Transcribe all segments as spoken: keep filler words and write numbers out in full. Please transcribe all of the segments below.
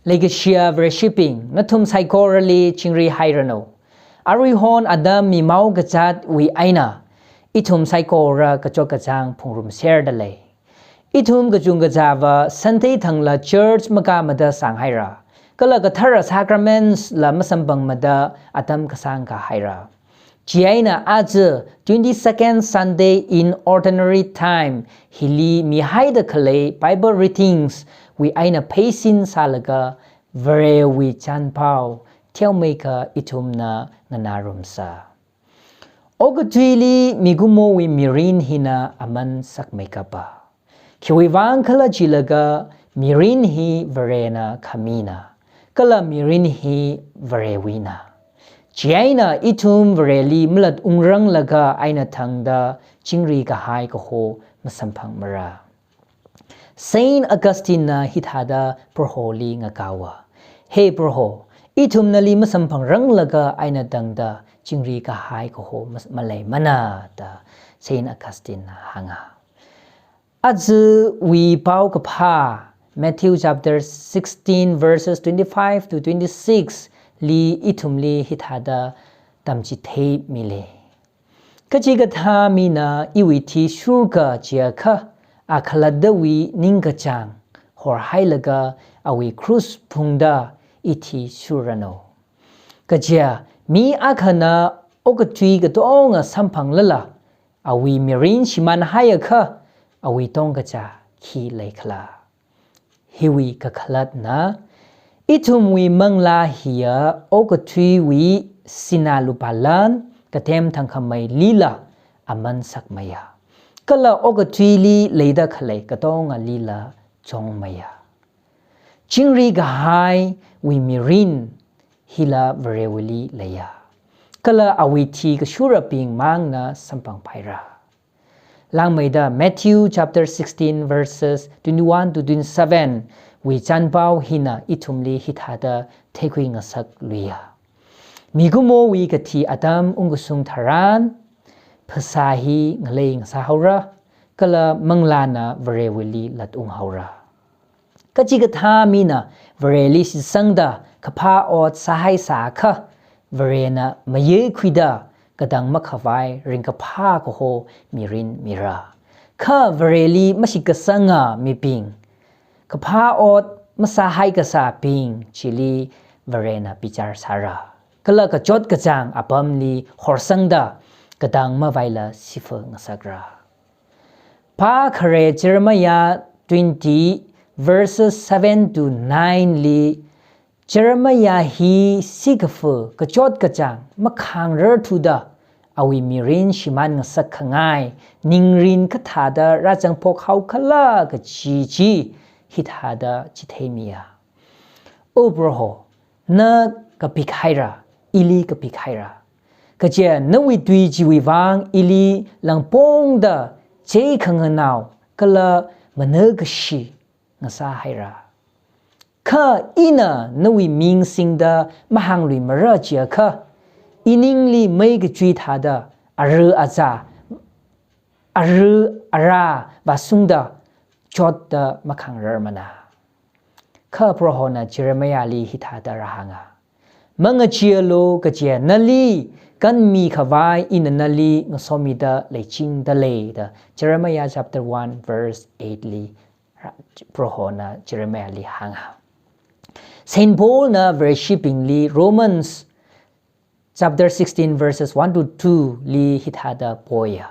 Leikashiya Vareshibing, nathum saikorali chingri hairanu. Aruihon atam mimao kazatwui eina, ithum saikora kachot kachāng phungrumserda lei. Ithum kachungkha chāva Sunday thangla church makāmada sānghaira. Kala kathara sacraments la masamphangmada atam kasāngkā haira. Chieina aja twenty-second Sunday in Ordinary Time hili mihaida khalei Bible readings wui eina pheisin sālaga Varewui chānpao theomeikha ithumna nganārumsa. Okathuili mikumowui mirin hina aman sakmeikapa. Khiwuivang khala chilaga mirin hi Varena khamina, kala mirin hi Varewuina. Chieina ithum Vareli malat ungranglaga eina thangda chingri kahai kaho masamphangmara. Saint Augustine na hithāda Proholi ngakaowa. He Proho, ithum nali masamphangranglaga eina thangda chingri kahai kaho mas-, maleimana da Saint Augustine na hānga. Ajawui paokaphā, Matthew chapter sixteen verses twenty-five to twenty-six li ithumli hithāda tamchitheimilei. Kachikathā mina iwui thi shurka chiakha, a khalattawui ningkachāng horhailaga awui cross phungda ithi shurranu. Kaja mi akhana okathui katonga samphanglala, awui mirin shimānhaiakha, awui tongkachā khi leikhala? Hiwui kakhalatna, ithumwui manglā hiya okathuiwui sinā lupālan kathem thangkhameilila aman sakmeiya. Kala okathuili leida khalei katongalila chungmeiya. Chingri kahaiwui mirin hila Varewuili leiya. Kala awui thi kashurabing mangna samphangpaira. Langmeida Matthew chapter sixteen verses twenty-one to twenty-seven wui chānpao hina ithumli hithāda theikhui ngasakluiya. Mikumowui kathi atam ungkashung tharan, phasā hi ngalei ngasāhaora, kala manglāna Varewuili latunghaora. Kachikathā mina Vareli shitsangda kaphā ot sāhaisākha, Varena mayeikhuida katang makhavai ringkaphā kaho mirin mira. Kha Vareli mashitkasanga mibing, kaphā ot masāhaikasābing chili Varena bichar sāra. Kala kachot kachāng apamli horsangda katang mavaila sifa ngasakra. Pā khare Jeremiah twenty verses seven to nine li, Jeremiah hi sikafa kachot kachāng makhangrarthuda awui mirin shimān ngasak khangai, ningrin kathāda rāzang phok haokhala kaji chi hithāda chitheimiya. O Proho, na kapikhaira, ili kapikhaira. Kaja nawui tui chiwui vang ili langpongda chei khanganao kala manakashi ngasāhaira. Kha ina nawui ming singda mahāngluimara chiakha, iningli mei kachui thāda ara aza, ara ara vāsungda chotda makhangrarmana. Kha Prohona Jeremiahli hithāda rāhānga. Mangacheealu kaja nali kanmi khavai ina nali ngasomida leichingda lei da Jeremiah chapter one verse eight li ra-, Prohona Jeremiahli hānga. Saint Paulna Vareshibingli Romans chapter sixteen verses one to two li hithāda poya.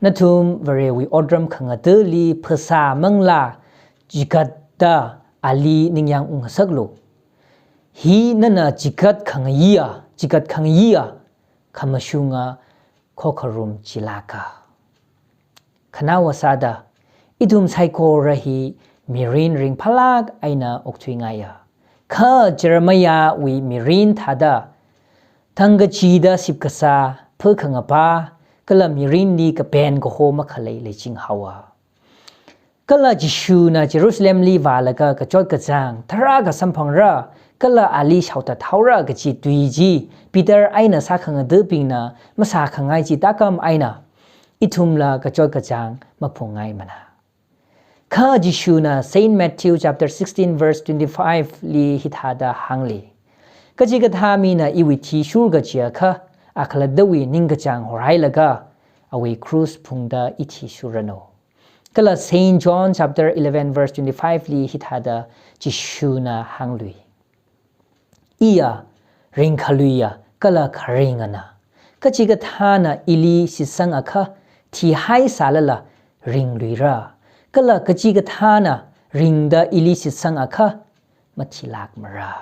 Nathum Varewui otram khangathāli phasā manglā chigatda ali ningyāng ungngasaklu. Hi nana chigat khangayia, chigat khangayia, khamashunga khokharum chilāka. Khanaowa sāda, ithum saikora hi mirin ringphālāk eina okthuingaiya. Kha Jeremiahwui mirin thāda, thangkachida sipkasā, phakhangapā, kala mirinli kapen kaho makhalei leichinghaowa. Kala Jishuna Jerusalemli vālaga kachot kachāng tharākha samphangra, kala ali shaothathaora kaji tui chi, Peter eina sākhangathabingna masākhangai chi tākam eina, ithumla kachot kachāng maphungngaimana. Kha Jishuna Saint Matthew chapter sixteen verse twenty-five li hithāda hāngli: Kachikathā mina iwui thishur kajiakha, akhalattawui ningkachāng horhailaga, awui krus phungda ithishurranu. Kala Saint John chapter eleven verse twenty-five li hithāda Jishuna hānglui: Iya ringkhaluiya kala kharingana. Kachikathāna ili shitsangakha, thihaisālala ringluira. Kala kachikathāna ringda ili shitsangakha, mathilākmara.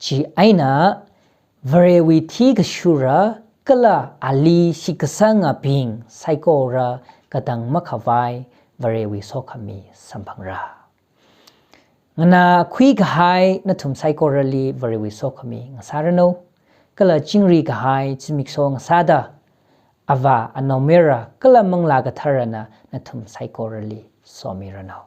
Chieina Varewui thikashura kala ali shitkasangabing saikora katang makhavai Varewui sokhami samphangra. Nganākhui kahai nathum saikorali Varewui sokhami ngasāranu, kala chingri kahai zimiksho ngasāda Avā, Anaomayara kala Manglā Katharana nathum saikorali somiranu.